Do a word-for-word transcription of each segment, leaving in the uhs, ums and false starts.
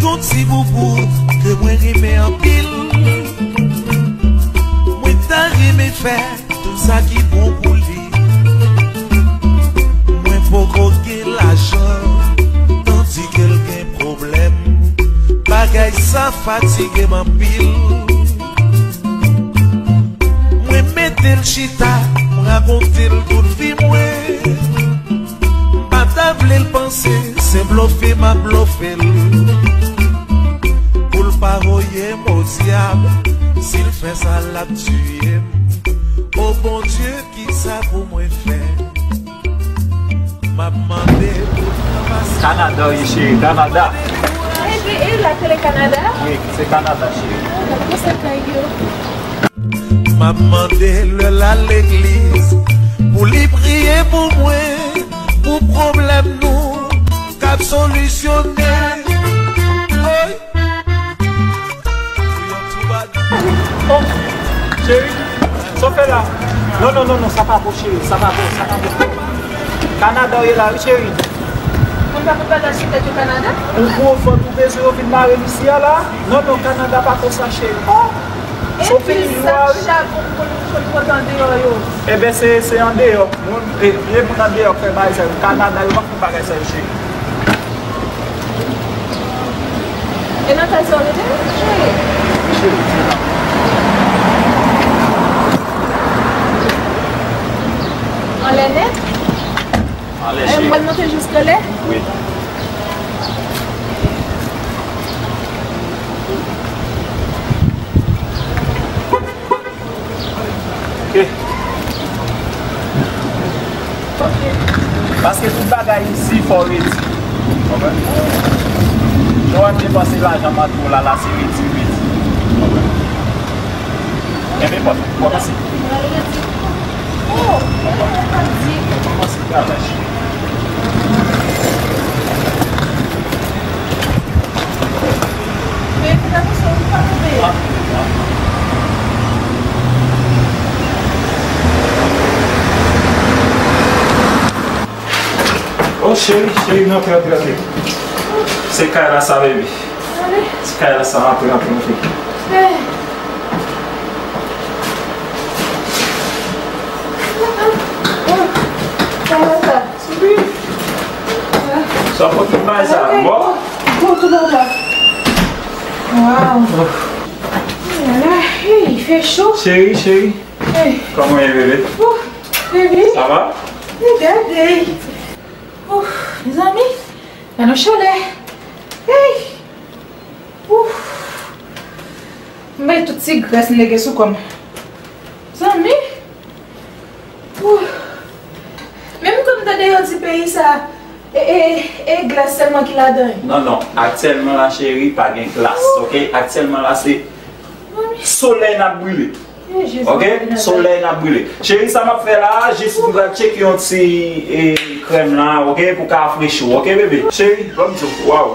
Yon ti boubou ke mwen renmen anpil. Mwen ta renmen fè tout sa ki bon pou li. Mwen poko gen lajan, tandi ke l gen pwoblèm. Bagay sa fatige m anpil. Mwen mete l chita, m rakonte l tout vi mwen. M pa ta vle l panse se blofe m ap blofe l. Pou l pa voye m o dyab, si l fè sa l ap tiye m. O Bondye, kisa pou mwen fè? M ap mande pou l ranmase. Kanada, wi, cheri, Kanada. E, e, e, la, se le Kanada? Wi, se Kanada, cheri. Oh, gade sa kay yo. M ap mande lè l al legliz pou li priye pou mwen, pou pwoblèm nou k ap solisyone. Oy! Oh, cheri, sa w fè la? Non, non, non, non, sa pa bon, cheri, sa pa bon, sa pa bon. Kanada w ye la, wi, cheri. Moun pa konn bagay sou tèt yo Kanada? Ou gwo vant ou bezwen yo vin mare m isi a la? Non, non, Kanada pa konsa, cheri. Oh! Sa w fini jou a, wi. Chabon pou nou sot pran andeyò yo. Enben, se, se andeyò. Moun, e, vye moun andeyò k fè bagay sa yo. Kanada, yo pa fè bagay sa yo, cheri. E nan kay sa w rete, cheri? Cheri, se la. Anlè nèt? Anlè, cheri. Mwen monte jiske lè? Wi. Ok. Paske tout bagay isi fò w redi. Konprann? Lè w ap depanse lajan m antre w la, la se redi, redi. Konprann? Enben, bon, kòmanse. Oh, kòmanse travay. Oh, cheri, cheri, antre, antre, antre. Se kay la sa, baby. Se kay la sa, antre, antre, antre. Sa pote bay sa, bon? Bon, tout bon la. Wow. Ala, hey, fè cho. Cheri, cheri. Hey. Kòman w ye, bebe? Oh, bebe. Sa va? Hey, gade. Ouf, mezanmi. Gade yon chalè. Hey. Ouf. M bay tout ti grès m te gen sou kò m. Zanmi. Ouf. Menm kòm tande yo di peyi sa, e, e, e glas sèlman ki ladan l. Non, non. Aktyèlman la, cheri, pa gen glas, oke? Aktyèlman la, se solèy n ap brile. Oke? Solèy n ap brile. Cheri, sa m ap fè la a, jis m pral tcheke yon ti, e, krèm la, oke? Pou ka rafrechi w, oke, bebe? Cheri, ban m di w, waw.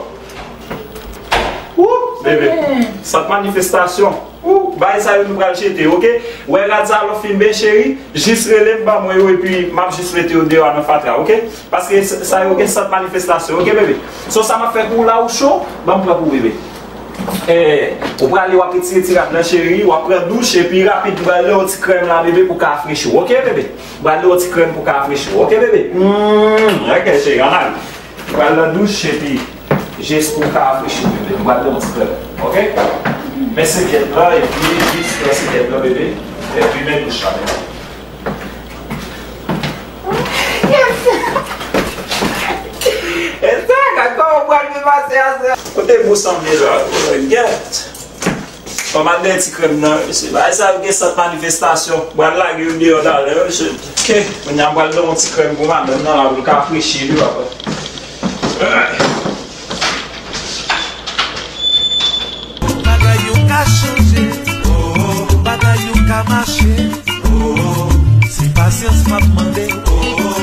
Wou, bebe. Sant manifestasyon. Wou, bagay sa yo nou pral chete, oke? Wè rad sa lè w fin benyen, cheri, jis rele m, ban mwen yo, epi m ap jis mete yo deyò a nan fatra, oke? Paske s-, sa yo gen sant manifestasyon, oke, bebe? So, sa m ap fè pou w la, ou cho, ban m pran pou w, bebe. Eh, ou prale, w ap retire ti rad lan, cheri, w ap pran douch, epi rapid, m pral lè w ti krèm la, bebe, pou ka rafrechi w, oke, bebe? M pral lè w ti krèm pou ka rafrechi w, oke, bebe? Mm, oke, cheri, ann ale. M pral nan douch, epi jis pou ka rafrechi w, bebe. M pral lè w ti krèm, oke? Men sèvyèt la, epi jis pran sèvyèt la, bebe, epi men douch la, bebe. E sa, gad kòman w pral vin pase a sa. Kote gou sanble la? Gèt. Fò m al dèyè ti krèm nan, mesye. Bagay sa yo gen sant manifestasyon. M pral lage yo deyò talè, mesye. Oke. Kounye a m pral ban yon ti krèm pou madanm nan la, pou l ka frechi, wi, papa. Bagay yo ka chanje, oh, oh, bagay yo ka mache, oh, oh, se pasyans m ap mande, oh, oh,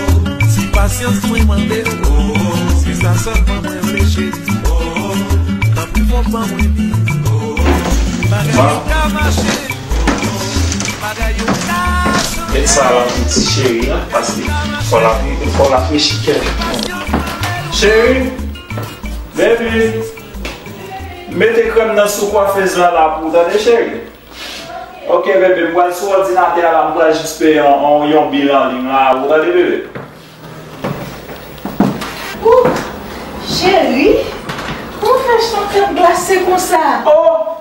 se pasyans mwen mande, oh, oh, se sa sèlman mwen vle, cheri, oh, oh, tanpri fò ban mwen li, oh, oh, bagay yo ka mache, oh, oh, bagay yo ka chanje. Met sa la pou ti cheri an, paske fò l ap, fò l ap rafrechi kè. Cheri, baby. Mete krèm nan sou kwafèz la la pou ou, tande, cheri. Ok, bebe, m pral sou òdinatè a la, m pral jis peye yon, yon, yon bil an liy la, ou tande, bebe? Ou, cheri, kòman w fè chan krèm glase konsa? Oh!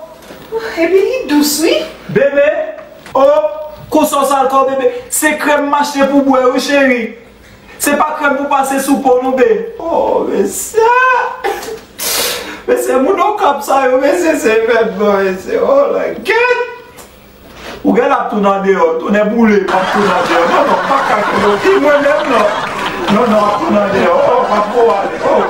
Epi li dous, wi. Bebe! Oh! Konsa w sal kò w, bebe. Se krèm m achte pou bwè, wi, cheri. Se pa krèm pou pase sou po, non, be. Oh, mesye! Mesye, moun Okap sa yo, mesye, se evènman, mesye. Oh, my God! Ou gen ap tounen andeyò, tounen boule, m ap tounen andeyò. Non, non, m pa ka tounen. Ki mwen menm, non. Non, non, m ap tounen andeyò. Oh, m ap ko ale. Oh.